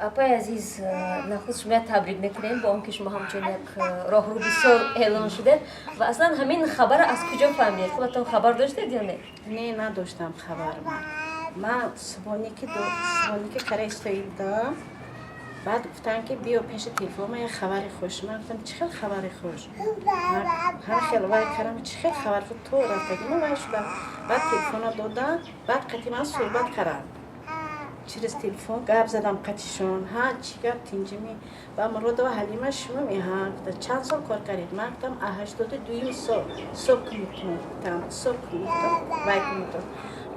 Апаи азиз, нахуст шумоя табрик мекунем бо он ки шумо ҳамчун як роҳрӯ бисёр эълон шудед. Ва аслан ҳамин хабарро аз куҷо фаҳмидед? Худатон хабар доштед ё не? Не, надоштам хабар. Ман субоники кара истоидам, баъд гуфтанд, ки биё пеши телефон, ман як хабари хуш. Ман гуфтам: «Чӣ хел хабари хуш?» Ҳама хел вай кардам, чӣ хел хабари хуш? То рафтаги ман вай шудам. Баъд телефона додам, баъд қати ман суҳбат кардам, через телефон гап задам қатишон. Ҳа, чӣ гап, тинҷими? Ба Муродова Ҳалима шумо меҳа? Гуфта: «Чанд сол кор кардед?» Ман гуфтам: «А 82-юм сол ҳисоб кунедтон». Гуфтам: «Ҳисоб кунедтон, вай кунедтон».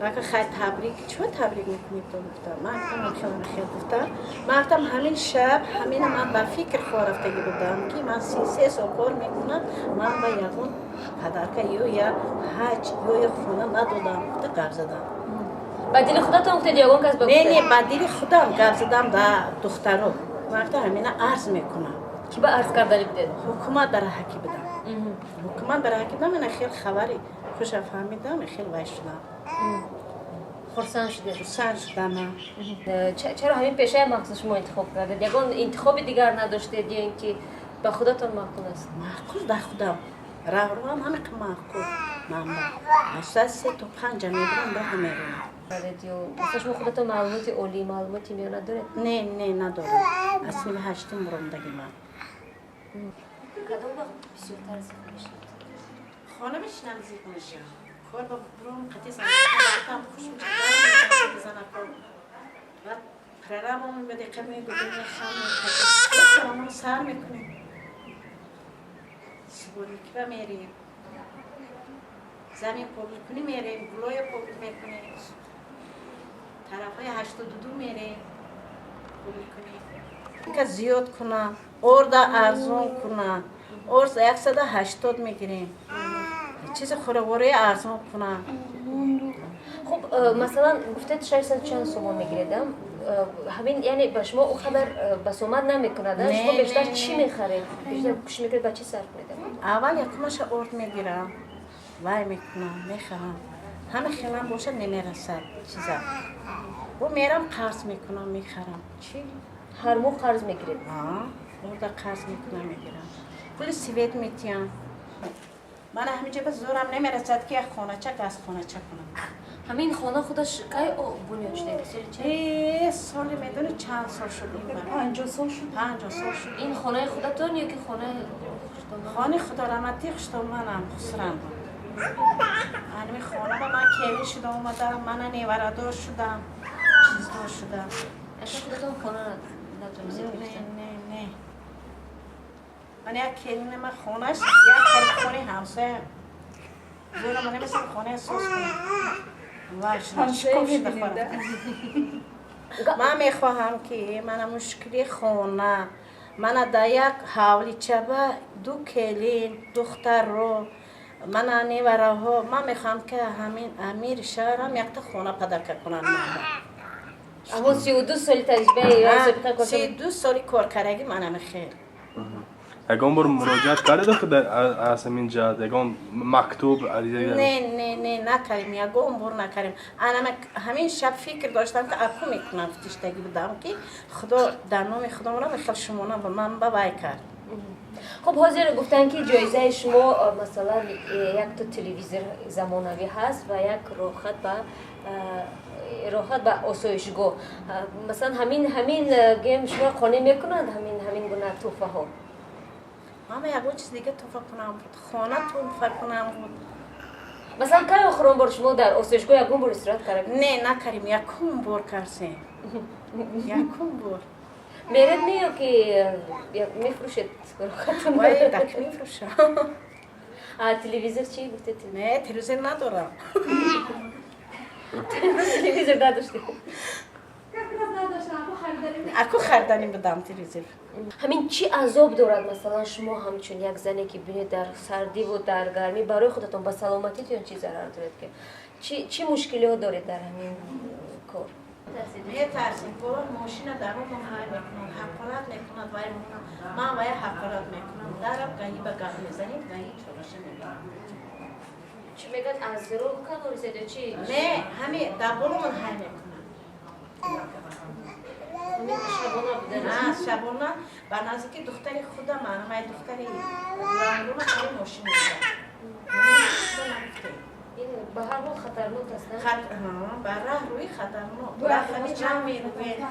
Бака: «Хай, табрик, чиро табрик мекунедтон?» Гуфтам. Ман гуфтам: хел хел. Гуфтам, ман гуфтам: «Ҳамин шаб ҳамина ман ба фикр хорафтагӣ будам, ки ман 33 сол кор мекунам, ман ба ягон подарка ё я ҳаҷ, ё я хона надодам», гуфта гап задам. Ба дили худатон гуфтед, ягон кас ба? Не, ба дили худам гап задам, ба духтаро. Ман гуфтам: «Ҳамина арз мекунам». Ки ба арз кардани будед? Ҳукумат ба раҳакӣ будам, ҳукумат ба раҳакӣ будам. Ина хел хабари хуша фаҳмидам, хел вай шудам. Хурсанд шудед? Хурсанд шудам. Чаро ҳамин пешаи махсус шумо интихоб кардед? Ягон интихоби дигар надоштед ё ин ки ба худатон маъқул аст? Маъқул, да худам раҳрӯам ҳамиқа маъқул. Манба аз соати 3 то 5 мебурам, роҳа меравам. Ё масалан шумо худатон маълумоти олӣ, маълумоти миёна доред? Не, надорам. Аз синфи ҳаштум буромдаги ман. Кадом вақт бисёртар зиқ мешавед? Хона бишинам, зиқ мешавам. Кор ба буром, қати занакам хуш мешавам, занако. Баъд прорабам ба дақиқа мегӯдем, мехам, сар мекунем, субоники ба мерем, замин қобил кунӣ мерем, гулоя қобил мекунем, тарафҳои 82 мерем қобил кунем. Ка зиёд кунам, орда арзон кунам. Орд 180 мегирем, чизи хӯроквории арзон кунам. Хуб, масалан, гуфтед, 600 чанд сомон мегиред, ҳамин яъне ба шумо он қадар басомад намекунад? Шумо бештар чӣ мехаред, бештар кӯшиш мекунед, ба чӣ сарф медиҳед? Аввал якумаша орд мегирам, вай мекунам, мехарам. Ҳама хелам бошад, намерасад чиза, бо мерам қарз мекунам, мехарам. Чӣ? Ҳар моҳ қарз мегиред? Орда қарз мекунам, мегирам, пули свет метиҳам. Мана ҳаминҷа ба зӯрам намерасад, ки як хонача, газхонача кунам. Ҳамин хона худаш кай бунёд шуда? Соли чанд? Соли медони чанд сол шуд ин? 50 сол шуд. 50 сол шуд. Ин хонаи худатон ё ки хонаи хуштоман? Хонаи худораматӣ хуштоманам, хусрам буд. Ҳамин хона ба ман келин шуда омадам, мана неварадор шудам, чиздор шудам. Аша худатон хона натонистед Не. гирифтан? Не, ман як келини ман хонаш як тараф хонаи ҳамсоя. Зӯрама намесам хонаи соз кунам. Вай шуда, Ҳамсоя шикоф шуда. мебинем, да? Хӯрам. Ман мехоҳам, ки мана мушкили хона, мана дар як ҳавличаба ду келин, духтарро, мана невараҳо. Ман мехоҳам, ки ҳамин амири шаҳрам якта хона подарка кунанд манба. Аммо 32 соли таҷрибаи ё собиқа кор 32 соли коркардагӣ манами хел. Ягон бор муроҷиат кардед охи аз ҳамин ҷиҳат, ягон мактуб, ариза? Не, накардем, ягон бор накардем. Анама ҳамин шаб фикр доштам, ки аку мекунам, фтиштагӣ будам, ки худо дар номи худо мехел шумона ба ман ба вай кард. Хуб, ҳозир гуфтанд, ки ҷоизаи шумо масалан, якто телевизор замонавӣ ҳаст ва як рохат ба роҳат ба осоишгоҳ. Масалан, ҳамин гем шумо қонеъ мекунад, ҳамин гуна тӯҳфаҳо? Мама, ягон чиз дига тӯҳфа кунам буд, хона тӯҳфа кунам буд. Масалан, кай охирон бор шумо дар осоишгоҳ ягон бор истироҳат карда? Не, накардем, якум бор кардем, якум бор. Меред ме ё ки мефурӯшед? Вай, дак мефурӯшам. Телевизор чӣ гуфтед? Не, телевизор надорам. Телевизор надоштед? Аку харданӣ будам телевизор. Ҳамин чӣ азоб дорад, масалан, шумо ҳамчун як зане ки бинед, дар сардиву дар гармӣ, барои худатон, ба саломатитон чӣ зарар доред, ки чӣ мушкилиҳо доред дар ҳамин кор? Метарсем, боло мошина дар мо ҳай мекунад, ҳақорат мекунад. Вай ман вая ҳақорат мекунам, дарам гаҳи ба гап мезанем, гаҳи чораша мебарам. Чӣ мегӯяд, аз роҳ канорисед ё чӣ? Не, ҳами дар боломон ҳай мекунад. Шабона буда? Шабона ба наздики духтари худам, май духтари лангрума ҳами мошин мебарам. Ин ба ҳар ҳол хатарнок аст. Ба раҳ рӯи хатарнок, ҳами ҷамъ мерӯем.